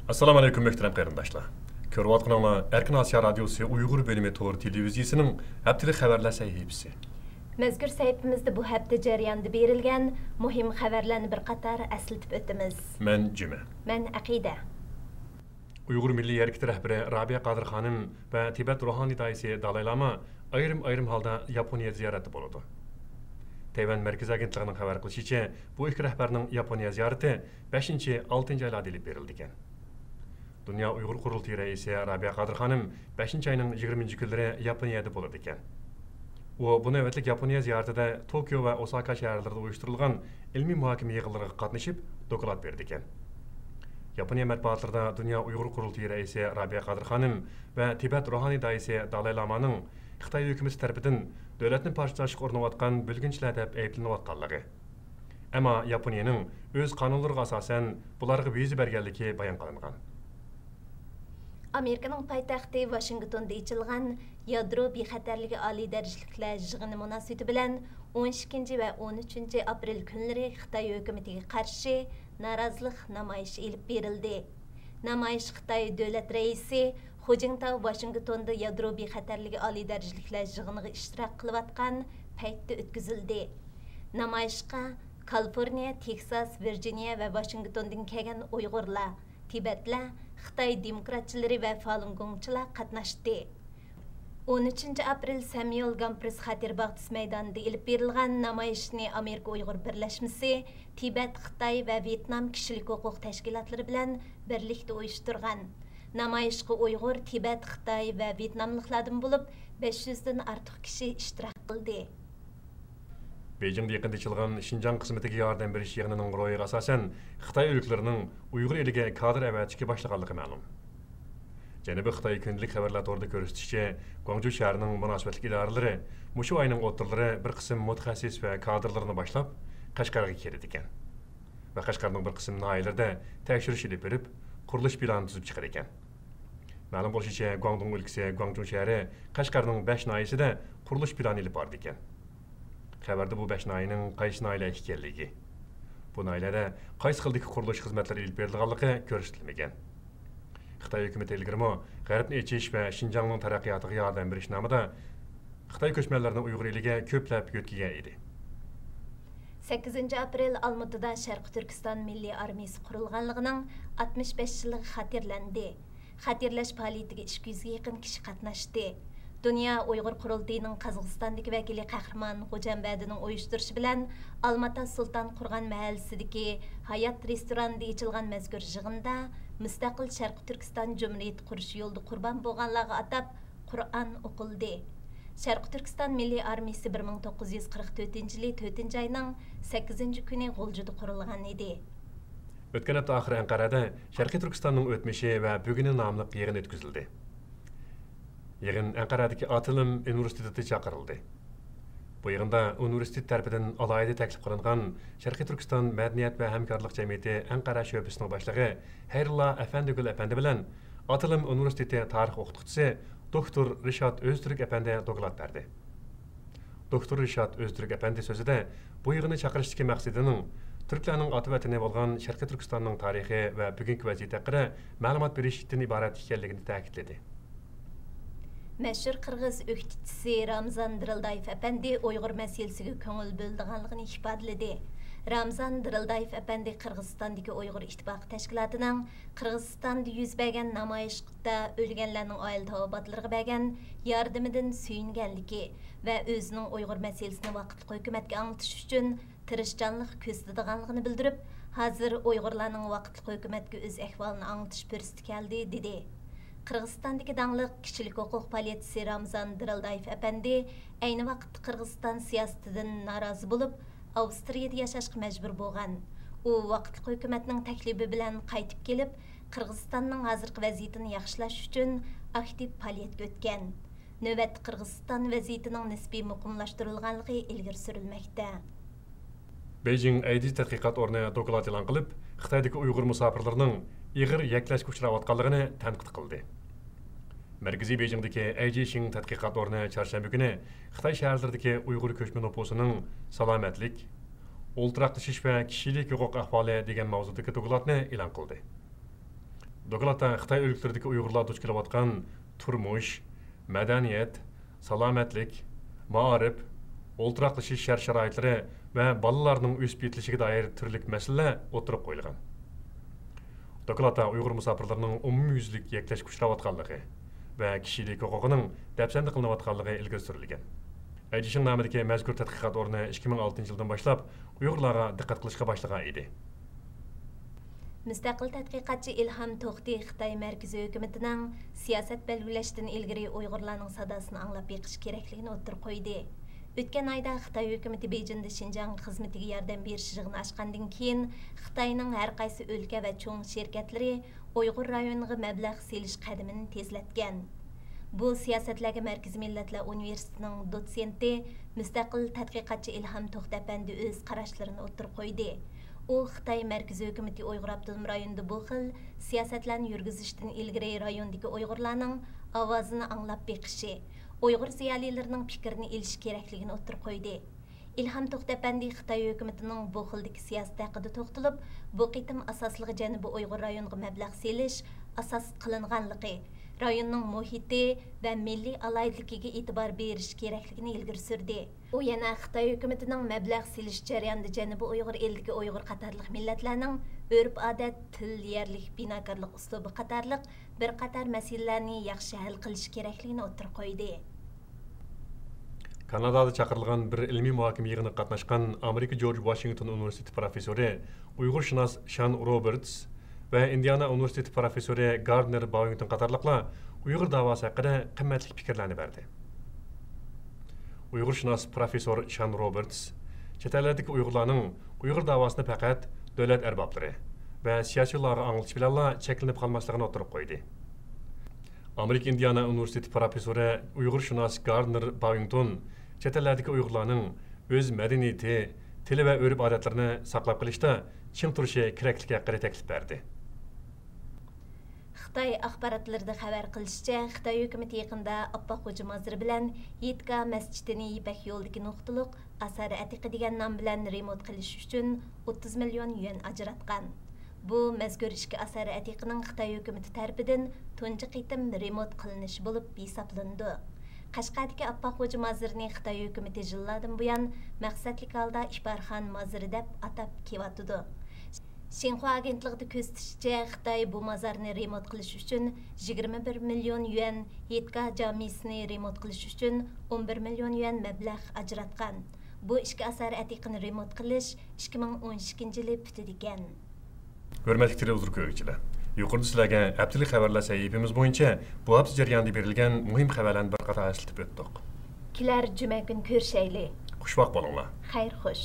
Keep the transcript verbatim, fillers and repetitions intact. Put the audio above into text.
ئەسسالامۇ ئەلەيكۇم، مۆھتەرەم قېرىنداشلار. كۆرۈۋاتقىنىڭلار ئەركىن ئاسىيا رادىيوسى ئۇيغۇر بۆلۈمى تور تېلېۋىزىيىسىنىڭ ھەپتىلىك خەۋەرلەر سەھىپىسى. مەزكۇر سەھىپىمىزدە بۇ ھەپتە جەريانىدا بېرىلگەن مۇھىم خەۋەرلەرنى بىر قاتار ئەسلىتىپ ئۆتىمىز. مەن جۈمە. مەن ئەقىدە. ئۇيغۇر مىللىي ھەرىكىتى رەھبىرى رابىيە قادىر خانىم ۋە تىبەت روھانىي داھىيسى دالاي لاما ئايرىم-ئايرىم ھالدا ياپونىيە زىيارەتتە بولىدۇ. تەيۋەن مەركىزىي ئاگېنتلىقىنىڭ خەۋەر قىلىشىچە، بۇ ئىككى رەھبەرنىڭ ياپونىيە زىيارىتى بەشىنچى، ئالتىنچى ئايلاردا ئېلىپ بېرىلىدىكەن. دۇنيا ئۇيغۇر قۇرۇلتىيى رەئىسى رابىيە قادىر خانىم بەشىنچى ئاينىڭ يىگىرمىنچى كۈنلىرى ياپونىيەدە بولىدىكەن. ئۇ بۇ نۆۋەتلىك ياپونىيە زىيارىتىدە توكيو ۋە ئوساكا شەھەرلىرىدە ئۇيۇشتۇرۇلغان ئىلمىي مۇھاكىمە يىغىنلىرىغا قاتنىشىپ، دوكلات بېرىدىكەن. ياپونىيە مەتبۇئاتلىرىدا دۇنيا ئۇيغۇر قۇرۇلتىيى رەئىسى رابىيە قادىر خانىم ۋە تىبەت روھانىي داھىيسى دالاي لامانىڭ خىتاي ھۆكۈمىتى تەرىپىدىن دۆلەتنى پارچىلاشقا ئۇرۇنۇۋاتقان بۆلگۈنچىلەر دەپ ئەيىبلىنىۋاتقانلىقى، ئەمما ياپونىيەنىڭ ئۆز قانۇنلىرىغا ئاساسەن بۇلارغا ۋىزا بەرگەنلىكى بايان قىلىنغان. ئامېرىكىنىڭ پايتەختى ۋاشىنگتوندا ئېچىلغان يادرو بىخەتەرلىكى ئالىي دەرىجىلىكلەر يىغىنى مۇناسىۋىتى بىلەن ئون ئىككىنچى ۋە ئون ئۈچىنچى ئاپرېل كۈنلىرى خىتاي ھۆكۈمىتىگە قارشى نارازىلىق نامايىشى ئېلىپ بېرىلدى. نامايىش خىتاي دۆلەت رەئىسى خۇ جىنتاۋ ۋاشىنگتوندا يادرو بىخەتەرلىكى ئالىي دەرىجىلىكلەر يىغىنىغا ئىشتىراك قىلىۋاتقان پەيتتە ئۆتكۈزۈلدى. نامايىشقا كالىفورنىيە، تېكساس، ۋىرجىنىيە ۋە ۋاشىنگتوندىن كەلگەن ئۇيغۇرلار، تىبەتلەر، خىتاي دېموكراتچىلىرى ۋە فالۇنگوڭچىلار قاتناشتى. ئون ئۈچىنچى ئاپرېل سەميۇل گامپرس خاتىرە باغچىسى مەيدانىدا ئېلىپ بېرىلغان نامايىشنى ئامېرىكا ئۇيغۇر بىرلەشمىسى، تىبەت، خىتاي ۋە ۋيېتنام كىشىلىك ھوقۇق تەشكىلاتلىرى بىلەن بىرلىكتە ئۇيۇشتۇرغان. نامايىشقا ئۇيغۇر، تىبەت، خىتاي ۋە ۋيېتناملىقلاردىن بولۇپ بەش يۈزدىن ئارتۇق كىشى ئىشتىراك قىلدى. بېيجىڭدا يېقىندا ئېچىلغان شىنجاڭ خىزمىتىگە ياردەم بېرىش يىغىنىنىڭ روھىغا ئاساسەن، خىتاي ئۆلكىلىرىنىڭ ئۇيغۇر ئېلىگە كادىر ئەۋەتىشكە باشلىغانلىقى مەلۇم. جەنۇبىي خىتاي كۈندىلىك خەۋەرلەر تورىدا كۆرسىتىشىچە، گۇاڭجۇ شەھىرىنىڭ مۇناسىۋەتلىك ئىدارىلىرى مۇشۇ ئاينىڭ ئوتتۇرىلىرى بىر قىسىم مۇتەخەسسىس ۋە كادىرلىرىنى باشلاپ، قەشقەرگە كېلىدىكەن ۋە قەشقەرنىڭ بىر قىسىم ناھىيەلىرىدە تەكشۈرۈش ئېلىپ بېرىپ، قۇرۇلۇش پىلانى تۈزۈپ چىقىدىكەن. مەلۇم بولۇشىچە، گۇاڭدۇڭ ئۆلكىسى گۇاڭجۇ شەھىرى قەشقەرنىڭ بەش ناھىيەسىدە قۇرۇلۇش پىلانى ئېلىپ بارىدىكەن. خەۋەردە بۇ بەش ناھىيەنىڭ قايسى ناھىيەلەر ئىكەنلىكى، بۇ ناھىيەلەردە قايسى خىلدىكى قۇرۇلۇش خىزمەتلىرى ئېلىپ بېرىلىدىغانلىقى كۆرسىتىلمىگەن. خىتاي ھۆكۈمىتى ئىلگىرىمۇ غەربنى ئېچىش ۋە شىنجاڭنىڭ تەرەققىياتىغا ياردەم بېرىش نامىدا خىتاي كۆچمەنلىرىنى ئۇيغۇر ئېلىگە كۆپلەپ يۆتكىگەن ئىدى. سەككىزىنچى ئاپرېل ئالمۇتىدا شەرقىي تۈركىستان مىللىي ئارمىيىسى قۇرۇلغانلىقىنىڭ ئاتمىش بەش يىللىقى خاتىرىلەندى. خاتىرىلەش پائالىيىتىگە ئىككى يۈزگە يېقىن كىشى قاتناشتى. دۇنيا ئۇيغۇر قۇرۇلتىيىنىڭ قازاقىستاندىكى ۋەكىلى قەھرىمان خوجامبەردىنىڭ ئۇيۇشتۇرۇشى بىلەن ئالماتا سۇلتان قورغان مەھەللىسىدىكى ھايات رېستورانىدا ئېچىلغان مەزكۇر يىغىندا مۇستەقىل شەرقىي تۈركىستان جۇمھۇرىيىتى قۇرۇش يولىدا قۇربان بولغانلارغا ئاتاپ قۇرئان ئوقۇلدى. شەرقىي تۈركىستان مىللىي ئارمىيىسى بىر مىڭ توققۇز يۈز قىرىق تۆتىنچى يىلى تۆتىنچى ئاينىڭ سەككىزىنچى كۈنى غۇلجىدا قۇرۇلغان ئىدى. ئۆتكەن ھەپتە ئاخىرى ئەنقەرەدە شەرقىي تۈركىستاننىڭ ئۆتمۈشى ۋە بۈگۈنى ناملىق يىغىن ئۆتكۈزۈلدى. يىغىن ئەنقەرەدىكى ئاتىلىم ئۇنىۋېرسىتېتىدا چاقىرىلدى. بۇ يىغىندا ئۇنىۋېرسىتېت تەرىپىدىن ئالاھىدە تەكلىپ قىلىنغان شەرقىي تۈركىستان مەدەنىيەت ۋە ھەمكارلىق جەمئىيىتى ئەنقەرە شۆبىسىنىڭ باشلىقى خەيرۇللا ئەفەندىگۈل ئەپەندى بىلەن ئاتىلىم ئۇنىۋېرسىتېتى تارىخ ئوقۇتقۇچىسى دوكتور رىشات ئۆزتۈرك ئەپەندى دوكلات بەردى. دوكتور رىشات ئۆزتۈرك ئەپەندى سۆزىدە، بۇ يىغىننى چاقىرىشتىكى مەقسىتىنىڭ تۈركلەرنىڭ ئاتا ۋەتىنى بولغان شەرقىي تۈركىستاننىڭ تارىخى ۋە بۈگۈنكى ۋەزىيىتى ھەققىدە مەلۇمات بېرىشتىن ئىبارەت ئىكەنلىكىنى تەكىتلىدى. مەشھۇر قىرغىز ئۆكتىچىسى رامزان دىرىلدايېف ئەپەندى ئۇيغۇر مەسىلىسىگە كۆڭۈل بۆلىدىغانلىقىنى ئىپادىلىدى. رامزان دىرىلدايېف ئەپەندى قىرغىزىستاندىكى ئۇيغۇر ئىتتىپاقى تەشكىلاتىنىڭ قىرغىزىستاندا يۈز بەرگەن نامايىشتا ئۆلگەنلەرنىڭ ئائىلە تاۋابىئاتلىرىغا بەرگەن ياردىمىدىن سۆيۈنگەنلىكى ۋە ئۆزىنىڭ ئۇيغۇر مەسىلىسىنى ۋاقىتلىق ھۆكۈمەتكە ئاڭلىتىش ئۈچۈن تىرىشچانلىق كۆرسىتىدىغانلىقىنى بىلدۈرۈپ، ھازىر ئۇيغۇرلارنىڭ ۋاقىتلىق ھۆكۈمەتكە ئۆز ئەھۋالىنى ئاڭلىتىش پۇرسىتى كەلدى، دېدى. قىرغىزىستاندىكى داڭلىق كىشىلىك ھوقۇق پائالىيەتچىسى رامزان دىرىلدايېف ئەپەندى ئەينى ۋاقىتتا قىرغىزىستان سىياسىتىدىن نارازى بولۇپ، ئاۋسترىيىدە ياشاشقا مەجبۇر بولغان. ئۇ ۋاقىتلىق ھۆكۈمەتنىڭ تەكلىپى بىلەن قايتىپ كېلىپ، قىرغىزىستاننىڭ ھازىرقى ۋەزىيىتىنى ياخشىلاش ئۈچۈن ئاكتىپ پائالىيەتكە ئۆتكەن. نۆۋەتتە قىرغىزىستان ۋەزىيىتىنىڭ نىسپىي مۇقىملاشتۇرۇلغانلىقى ئىلگىرى سۈرۈلمەكتە. بېيجىڭ ئەيجى تەتقىقات ئورنى دوكلات ئېلان قىلىپ، خىتايدىكى ئۇيغۇر مۇساپىرلىرىنىڭ ئېغىر يەكلەشكە ئۇچراۋاتقانلىقىنى تەنقىد قىلدى. مەركىزىي بېيجىڭدىكى ئەيجىشىڭ تەتقىقات ئورنى چارشەنبە كۈنى خىتاي شەھەرلىرىدىكى ئۇيغۇر كۆچمەن نوپۇسىنىڭ سالامەتلىك، ئولتۇراقلىشىش ۋە كىشىلىك ھوقۇق ئەھۋالى دېگەن ماۋزۇدىكى دوكلاتنى ئېلان قىلدى. دوكلاتتا خىتاي ئۆلكىلىرىدىكى ئۇيغۇرلار دۇچ كېلىۋاتقان تۇرمۇش، مەدەنىيەت، سالامەتلىك، مائارىپ، ئولتۇراقلىشىش شەرت-شارائىتلىرى ۋە بالىلارنىڭ ئۆسۈپ يېتىلىشىگە دائىر تۈرلۈك مەسىلىلەر ئوتتۇرىغا قويۇلغان. دوكلاتتا ئۇيغۇر مۇساپىرلىرىنىڭ ئومۇميۈزلۈك يەكلەشكە ئۇچراۋاتقانلىقى ۋە كىشىلىك ھوقۇقىنىڭ دەپسەندە قىلىنىۋاتقانلىقى ئىلگىرى سۈرۈلگەن. ئەيجىشىڭ نامىدىكى مەزكۇر تەتقىقات ئورنى ئىككى مىڭ ئالتىنچى يىلدىن باشلاپ ئۇيغۇرلارغا دىققەت قىلىشقا باشلىغان ئىدى. مۇستەقىل تەتقىقاتچى ئىلھام توختى خىتاي مەركىزىي ھۆكۈمىتىنىڭ سىياسەت بەلگىلەشتىن ئىلگىرى ئۇيغۇرلارنىڭ ساداسىنى ئاڭلاپ بېقىش كېرەكلىكىنى ئوتتۇرىغا قويدى. ئۆتكەن ئايدا خىتاي ھۆكۈمىتى بېيجىڭدا شىنجاڭ خىزمىتىگە ياردەم بېرىش يىغىنى ئاچقاندىن كېيىن، خىتاينىڭ ھەر قايسى ئۆلكە ۋە چوڭ شىركەتلىرى ئۇيغۇر رايونىغا مەبلەغ سېلىش قەدىمىنى تېزلەتكەن. بۇ سىياسەتلەرگە مەركىزىي مىللەتلەر ئۇنىۋېرسىتېتىنىڭ دوتسېنتى، مۇستەقىل تەتقىقاتچى ئىلھام توختى ئەپەندى ئۆز قاراشلىرىنى ئوتتۇرىغا قويدى. ئۇ خىتاي مەركىزىي ھۆكۈمىتى ئۇيغۇر ئاپتونوم رايونىدا بۇ خىل سىياسەتلەرنى يۈرگۈزۈشتىن ئىلگىرى رايوندىكى ئۇيغۇرلارنىڭ ئاۋازىنى ئاڭلاپ بېقىشى، ئۇيغۇر زىيالىيلىرىنىڭ پىكرىنى ئېلىشى كېرەكلىكىنى ئوتتۇرىغا قويدى. ئىلھام توختى ئەپەندى خىتاي ھۆكۈمىتىنىڭ بۇ خىلدىكى سىياسىتى ھەققىدە توختىلىپ، بۇ قېتىم ئاساسلىقى جەنۇبىي ئۇيغۇر رايونىغا مەبلەغ سېلىش ئاساس قىلىنغانلىقى، رايوننىڭ مۇھىتى ۋە مىللىي ئالاھىدىلىكىگە ئېتىبار بېرىش كېرەكلىكىنى ئىلگىرى سۈردى. ئۇ يەنە خىتاي ھۆكۈمىتىنىڭ مەبلەغ سېلىش جەريانىدا جەنۇبىي ئۇيغۇر ئېلىدىكى ئۇيغۇر قاتارلىق مىللەتلەرنىڭ ئۆرپ-ئادەت، تىل، يەرلىك بىناكارلىق ئۇسلۇبى قاتارلىق بىر قاتار مەسىلىلەرنى ياخشى ھەل قىلىش كېرەكلىكىنى ئوتتۇرىغا قويدى. كانادادا چاقىرىلغان بىر ئىلمىي مۇھاكىمە يىغىنىغا قاتناشقان ئامېرىكا جورج ۋاشىنگتون ئۇنىۋېرسىتېتى پروفېسسورى، ئۇيغۇرشۇناس شان روبېرتس ۋە ئىندىئانا ئۇنىۋېرسىتېتى پروفېسسورى گاردنېر باۋىنگتون قاتارلىقلار ئۇيغۇر داۋاسى ھەققىدە قىممەتلىك پىكىرلەرنى بەردى. ئۇيغۇرشۇناس پروفېسسور شان روبېرتس چەت ئەللەردىكى ئۇيغۇرلارنىڭ ئۇيغۇر داۋاسىنى پەقەت دۆلەت ئەربابلىرى ۋە سىياسىيونلارغا ئاڭلىتىش بىلەنلا چەكلىنىپ قالماسلىقىنى ئوتتۇرىغا قويدى. ئامېرىكا ئىندىئانا ئۇنىۋېرسىتېتى پروفېسسورى، ئۇيغۇرشۇناس گاردنېر باۋىنگتون چەت ئەللەردىكى ئۇيغۇرلارنىڭ ئۆز مەدەنىيىتى، تىلى ۋە ئۆرپ-ئادەتلىرىنى ساقلاپ قېلىشتا چىڭ تۇرۇشى كېرەكلىكى ھەققىدە تەكلىپ بەردى. خىتاي ئاخباراتلىرىدا خەۋەر قىلىشىچە، خىتاي ھۆكۈمىتى يېقىندا ئاپپاق خوجا مازىرى بىلەن يىتكا مەسچىتىنى يىپەك يولىدىكى نۇقتىلىق ئاسار ئەتىقە دېگەن نام بىلەن رېمونت قىلىش ئۈچۈن ئوتتۇز مىليون يۈەن ئاجراتقان. بۇ مەزكۇر ئىككى ئاسار ئەتىقىنىڭ خىتاي ھۆكۈمىتى تەرىپىدىن تۇنجى قېتىم رېمونت قىلىنىشى بولۇپ ھېسابلىنىدۇ. قەشقەردىكى ئاپپاق خوجا مازىرىنى خىتاي ھۆكۈمىتى يىللاردىن بۇيان مەقسەتلىك ھالدا ئىپارخان مازىرى دەپ ئاتاپ كېلىۋاتىدۇ. شىنخۇا ئاگېنتلىقىدا كۆرسىتىشىچە، خىتاي بۇ مازارنى رېمونت قىلىش ئۈچۈن يىگىرمە بىر مىليون يۈەن، يىتكا جامىسىنى رېمونت قىلىش ئۈچۈن ئون بىر مىليون يۈەن مەبلەغ ئاجراتقان. بۇ ئىككى ئاسار ئەتىقىنى رېمونت قىلىش ئىككى مىڭ ئون ئىككىنچى يىلى پۈتىدىكەن. ھۆرمەتلىك تېلېۋىزور كۆرگۈچىلەر، يۇقىرىدا سىلەرگە ھەپتىلىك خەۋەرلەر سەھىپىمىز بويىچە بۇ ھەپتە جەريانىدا بېرىلگەن مۇھىم خەۋەرلەرنى بىر قاتار ئەسلىتىپ ئۆتتۇق. كېلەر جۈمە كۈنى كۆرۈشەيلى. خۇشۋاق بولۇڭلار. خەير خوش.